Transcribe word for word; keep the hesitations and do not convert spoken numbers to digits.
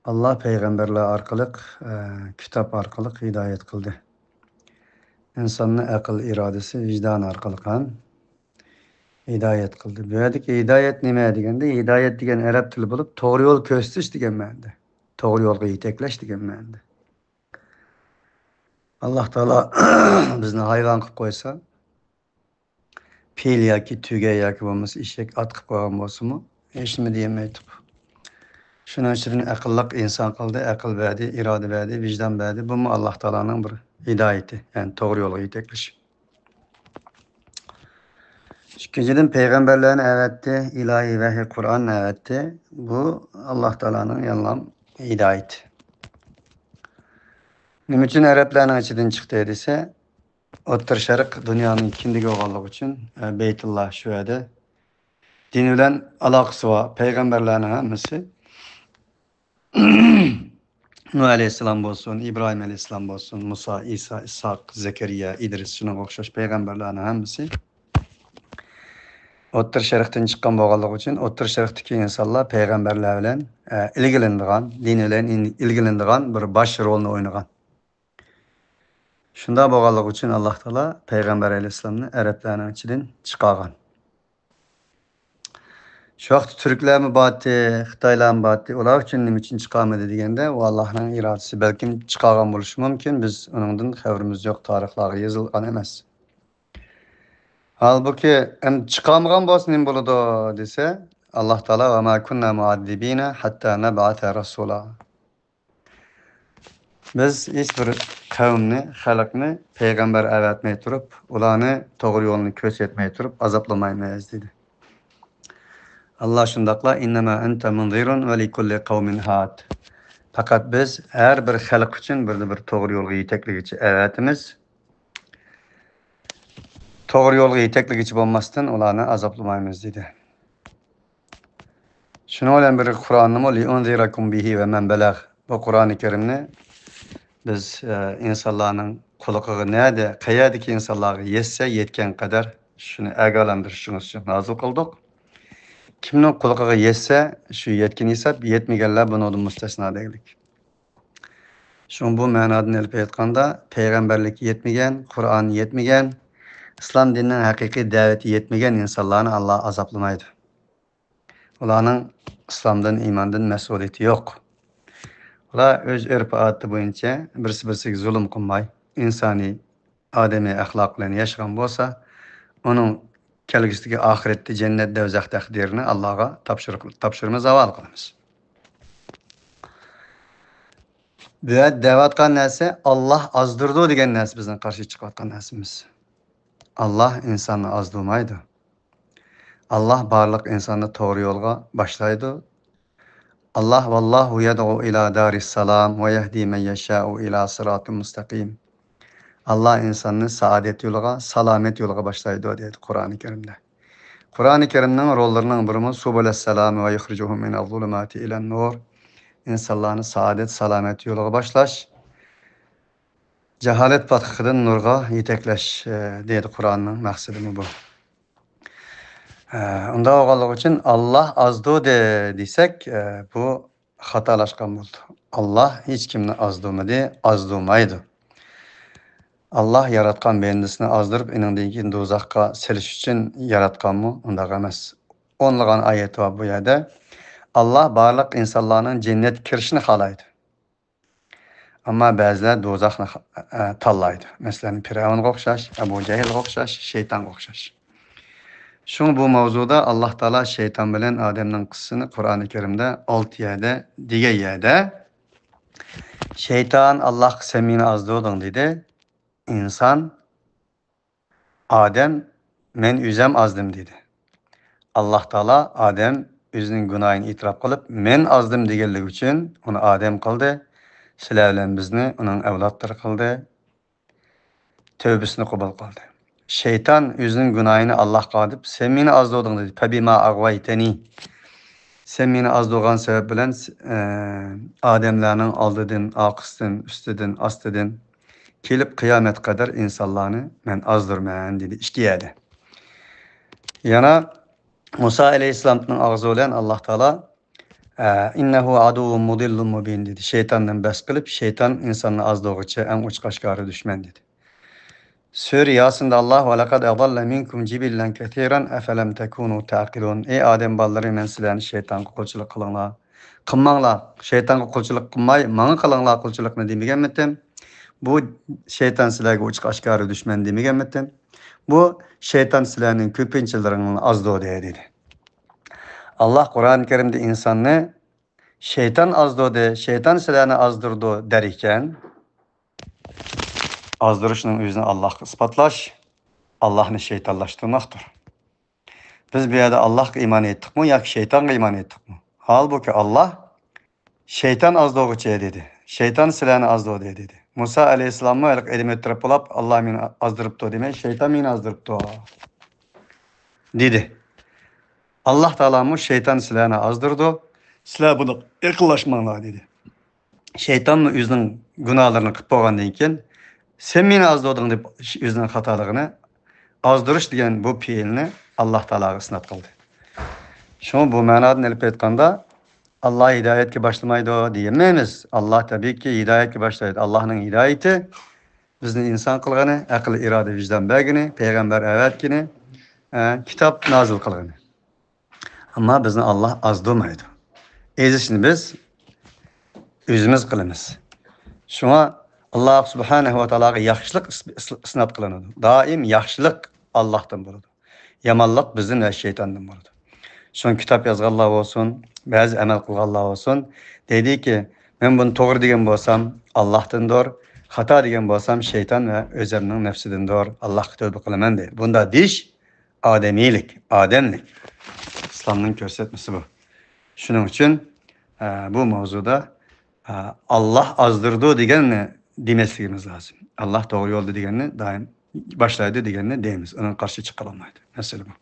ئاللا پەيغەمبەرلەر ئارقىلىق، ئە، كىتاب ئارقىلىق ھىدايەت قىلدى. ئىنساننى ئەقىل، ئىرادىسى، ۋىجدان ئارقىلىق ھەم ھىدايەت قىلدى. بۇ يەردىكى ھىدايەت نېمە دېگەندە، ھىدايەت دېگەن ئەرەب تىلى بولۇپ، توغرا يول كۆرسىتىش دېگەن مەنىدە. توغرا يولغا يېتەكلەش دېگەن مەنىدە. ئاللا تائالا بىزنى ھايۋان قىلىپ قويسا، پىل ياكى تۆگە ياكى بولمىسا ئېشەك، ئات قىلىپ قويغان بولسىمۇ، ھېچنېمە دېيەلمەيتتۇق. شۇنىڭ ئىچىدىن ئەقىللىق ئىنسان قىلدى، ئەقىل بەردى، ئىرادە بەردى، ۋىجدان بەردى. بۇمۇ ئاللا تائالانىڭ بىر ھىدايىتى، يەنى توغرا يولغا يېتەكلىشى. ئىككىنچىدىن، پەيغەمبەرلەرنى ئەۋەتتى، ئىلاھىي ۋەھىي قۇرئاننى ئەۋەتتى. بۇ ئاللا تائالانىڭ يەنىلا ھىدايىتى. نېمە ئۈچۈن ئەرەبلەرنىڭ ئىچىدىن چىقتى دېسە، ئوتتۇرا شەرق دۇنيانىڭ كىندىكى بولغانلىقى ئۈچۈن، ئە، بەيتۇللا شۇ يەردە دىن بىلەن ئالاقىسى بار پەيغەمبەرلەرنىڭ ھەممىسى نۇھ ئەلەيھىسسالام بولسۇن، ئىبراھىم ئەلەيھىسسالام بولسۇن، مۇسا، ئىسا، ئىسھاق، زەكەرىيا، ئىدرىس، شۇنىڭغا ئوخشاش پەيغەمبەرلەرنىڭ ھەممىسى ئوتتۇرا شەرقتىن چىققان بولغانلىقى ئۈچۈن، ئوتتۇرا شەرقتىكى ئىنسانلار پەيغەمبەرلەر بىلەن، ئە، ئىلگىلىنىدىغان، دىن بىلەن ئىن-، ئىلگىلىنىدىغان بىر باش رولنى ئوينىغان. شۇنداق بولغانلىقى ئۈچۈن ئاللا تائالا پەيغەمبەر ئەلەيھىسسالامنى ئەرەبلەرنىڭ ئىچىدىن چىقارغان. شۇ ۋاقىتتا تۈركلەرمۇ بارتى، خىتايلارمۇ بارتى. ئۇلار ئۈچۈن نېمە ئۈچۈن چىقارمىدى دېگەندە، ئۇ ئاللانىڭ ئىرادىسى. بەلكىم چىقارغان بولۇشى مۇمكىن، بىز ئۇنىڭدىن خەۋىرىمىز يوق، تارىخلارغا يېزىلغان ئەمەس. ھالبۇكى، ئەمدى چىقارمىغان بولسا نېمە بولىدۇ دېسە، ئاللا تائالا، «ۋە ما كۇننا مۇئەززىبىنە ھەتتا نەبئەسە رەسۇلا.» بىز ھېچ بىر قەۋمنى، خەلقنى پەيغەمبەر ئەۋەتمەي تۇرۇپ، ئۇلارنى توغرا يولنى كۆرسەتمەي تۇرۇپ ئازابلىمايمىز، دېدى. ئاللا شۇنداقلا، «ئىننەما ئەنتە مۇنزىرۇن ۋە لىكۇللى قەۋمىن ھاد.» پەقەت بىز ھەر بىر خەلق ئۈچۈن بىردىن بىر توغرا يولغا يېتەكلىگۈچى ئەۋەتىمىز. توغرا يولغا يېتەكلىگۈچى بولماستىن، ئۇلارنى ئازابلىمايمىز، دېدى. شۇنىڭ بىلەن بىرگە قۇرئاننىمۇ «لىئۇنزىرەكۇم بىھى ۋە مەن بەلەغ». بۇ قۇرئانى كەرىمنى بىز، ئە، ئىنسانلارنىڭ قۇلىقىغا نەدە، قەيەردىكى ئىنسانلارغا يەتسە، يەتكەن قەدەر شۇنى ئاگاھلاندۇرۇشىڭىز ئۈچۈن نازىل قىلدۇق. كىمنىڭ قۇلىقىغا يەتسە، شۇ يەتكىنى ھېساب، يەتمىگەنلەر بۇنىڭدىن مۇستەسنا دېگۈلۈك. شۇڭا بۇ مەنادىن ئېلىپ ئېيتقاندا، پەيغەمبەرلىك يەتمىگەن، قۇرئان يەتمىگەن، ئىسلام دىنىنىڭ ھەقىقىي دەۋىتى يەتمىگەن ئىنسانلارنى ئاللا ئازابلىمايدۇ. ئۇلارنىڭ ئىسلامدىن، ئىماندىن مەسئۇلىيىتى يوق. ئۇلار ئۆز ئۆرپ-ئادىتى بويىچە بىرسى-بىرسىگە زۇلۇم قىلماي، ئىنسانىي، ئادەمىي ئەخلاق بىلەن ياشىغان بولسا، ئۇنىڭ كەلگۈسىدىكى ئاخىرەتتە جەننەت، دوزاخ تەقدىرىنى ئاللاغا تاپشۇرۇق-، تاپشۇرىمىز، ھاۋالە قىلىمىز. بۇ يەردە دەۋاتقان نەرسە، ئاللا ئازدۇرىدۇ دېگەن نەرسە بىزنىڭ قارشى چىقىۋاتقان نەرسىمىز. ئاللا ئىنساننى ئازدۇرمايدۇ. ئاللا بارلىق ئىنساننى توغرا يولغا باشلايدۇ. ئاللا، «ۋاللاھۇ يەدئۇ ئىلا دارىس سالام ۋە يەھدى مەن يەشائۇ ئىلا سىراتىن مۇستەقىم.» ئاللا ئىنساننى سائادەت يولىغا، سالامەت يولىغا باشلايدۇ، دەيدۇ قۇرئانى كەرىمدە. قۇرئانى كەرىمنىڭ روللىرىنىڭ بىرىمۇ، «سۇبۇلەس سالام ۋە يۇخرىجۇھۇم مىنەز زۇلۇماتى ئىلەن نۇر.» ئىنسانلارنى سائادەت، سالامەت يولىغا باشلاش، جاھالەت پاتقىقىدىن نۇرغا يېتەكلەش، ئە، دەيدۇ قۇرئاننىڭ مەقسىتىمۇ بۇ. ئە، ئۇنداق بولغانلىقى ئۈچۈن ئاللا ئازدۇردى دېسەك، ئە، بۇ خاتالاشقان بولىدۇ. ئاللا ھېچ كىمنى ئازدۇرمىدى، ئازدۇرمايدۇ. ئاللا ياراتقان بەندىسىنى ئازدۇرۇپ، ئېنىڭدىن كېيىن دوزاخقا سېلىش ئۈچۈن ياراتقانمۇ؟ ئۇنداق ئەمەس. ئونلىغان ئايەت بار بۇ يەردە. ئاللا بارلىق ئىنسانلارنىڭ جەننەتكە كىرىشىنى خالايدۇ. ئەمما بەزىلەر دوزاخنى خا-، ئە، تاللايدۇ. مەسىلەن، پىرئەۋنغا ئوخشاش، ئەبۇ جەھىلغا ئوخشاش، شەيتانغا ئوخشاش. شۇڭا بۇ ماۋزۇدا ئاللا تائالا شەيتان بىلەن ئادەمنىڭ قىسسىسىنى قۇرئانى كەرىمدە ئالتە يەردە دېگەن يەردە، شەيتان ئاللاغا «سەن مېنى ئازدۇردۇڭ» دېدى. ئىنسان، ئادەم، «مەن ئۆزەم ئازدىم» دېدى. ئاللا تائالا ئادەم ئۆزىنىڭ گۇناھىنى ئېتىراپ قىلىپ، «مەن ئازدىم» دېگەنلىكى ئۈچۈن ئۇنى ئادەم قىلدى. سىلەر بىلەن بىزنى ئۇنىڭ ئەۋلادلىرى قىلدى. تەۋبىسىنى قوبۇل قىلدى. شەيتان ئۆزىنىڭ گۇناھىنى ئاللاغا قارىتىپ، «سەن مېنى ئازدۇردۇڭ» دېدى. «فەبىما ئاغۋەيتەنى.» سەن مېنى ئازدۇرغان سەۋەب بىلەن، ئە، ئادەملەرنىڭ ئالدىدىن، ئارقىسىدىن، ئۈستىدىن، ئاستىدىن كېلىپ، قىيامەتكە قەدەر ئىنسانلارنى مەن ئازدۇرىمەن، دېدى ئىككى يەردە. يەنە مۇسا ئەلەيھىسسالامنىڭ ئاغزى بىلەن ئاللا تائالا، ئە، «ئىننەھۇ ئادۇۋۋۇن مۇدىللۇن مۇبىن» دېدى. شەيتاندىن بەس قىلىپ، شەيتان ئىنساننى ئازدۇرغۇچى ئەڭ ئوچۇق ئاشكارا دۈشمەن دېدى. سۈرە ياسىندا ئاللاھ: «ۋەلەقەد ئەضەللە مىنكۇم جىبىللەن كەسىرەن ئەفەلەم تەكۇنۇ تەقىلۇن». ئەي ئادەم بالىلىرى، مەن سىلەرنى شەيتانغا قۇلچىلىق قىلىڭلار، قىلماڭلار. شەيتانغا قۇلچىلىق قىلماي، ماڭا قىلىڭلار قۇلچىلىقنى دېمىگەنمىتىم؟ بۇ شەيتان سىلەرگە ئوچۇق ئاشكارا دۈشمەن دېمىگەنمىتىم؟ بۇ شەيتان سىلەرنىڭ كۆپىنچىلىرىڭلارنى ئازدۇردى، دېدى. ئاللاھ قۇرئان كەرىمدە ئىنساننى شەيتان ئازدۇردى، شەيتان سىلەرنى ئازدۇرىدۇ دەر ئىكەن، ئازدۇرۇشنىڭ ئۆزىنى ئاللاھقا ئىسپاتلاش، ئاللاھنى شەيتانلاشتۇرماقتۇر. بىز بۇ يەردە ئاللاھقا ئىمان ئېيتتۇقمۇ ياكى شەيتانغا ئىمان ئېيتتۇقمۇ؟ ھالبۇكى، ئاللاھ «شەيتان ئازدۇرغۇچى» دېدى. «شەيتان سىلەرنى ئازدۇردى» دېدى. مۇسا ئەلەيھىسسالاممۇ ھېلىقى ئېلىم ئۆتتۈرۈپ بولاپ، «ئاللاھ مېنى ئازدۇرۇپتۇ» دېمەي، «شەيتان مېنى ئازدۇرۇپتۇ» دېدى. ئاللاھ تائالامۇ «شەيتان سىلەرنى ئازدۇرىدۇ، سىلەر بۇنىڭغا يېقىنلاشماڭلار» دېدى. شەيتانمۇ ئۆزىنىڭ گۇناھلىرىنى قىلىپ بولغاندىن كېيىن، «سەن مېنى ئازدۇردۇڭ» دەپ ئۆزىنىڭ خاتالىقىنى، ئازدۇرۇش دېگەن بۇ پېئىلنى ئاللاھ تائالاغا ئىسناد قىلدى. شۇڭا بۇ مەنادىن ئېلىپ ئېيتقاندا، ئاللاھ ھىدايەتكە باشلىمايدۇ دېيەلمەيمىز. ئاللاھ تەبىئىيكى ھىدايەتكە باشلايدۇ. ئاللاھنىڭ ھىدايىتى بىزنى ئىنسان قىلغىنى، ئەقىل، ئىرادە، ۋىجدان بەرگىنى، پەيغەمبەر ئەۋەتكىنى، ئە، كىتاب نازىل قىلغىنى. ئەمما بىزنى ئاللاھ ئازدۇرمايدۇ. ئېزىشنى بىز ئۆزىمىز قىلىمىز. شۇڭا ئاللاھ سۇبھانەھۇ ۋە تائالاغا ياخشىلىق ئىس-، ئىس-، ئىسناد قىلىنىدۇ. دائىم ياخشىلىق ئاللاھتىن بولىدۇ. يامانلىق بىزدىن ۋە شەيتاندىن بولىدۇ. شۇڭا كىتاب يازغانلار بولسۇن، بەزى ئەمەل قىلغانلار بولسۇن، دەيدىكى، «مەن بۇنى توغرا دېگەن بولسام، ئاللاھتىندۇر، خاتا دېگەن بولسام، شەيتان ۋە ئۆزۈمنىڭ نەپسىدىندۇر، ئاللاھقا تەۋبە قىلىمەن» دەيدۇ. بۇنداق دېيىش ئادەمىيلىك، ئادەملىك. ئىسلامنىڭ كۆرسەتمىسى بۇ. شۇنىڭ ئۈچۈن، ئە، بۇ ماۋزۇدا، ئە، «ئاللاھ ئازدۇرىدۇ» دېگەننى دېمەسلىكىمىز لازىم. «ئاللاھ توغرا يولدا» دېگەننى دائىم، «باشلايدۇ» دېگەننى دەيمىز. ئۇنىڭغا قارشى چىققىلى بولمايدۇ. مەسىلە بۇ.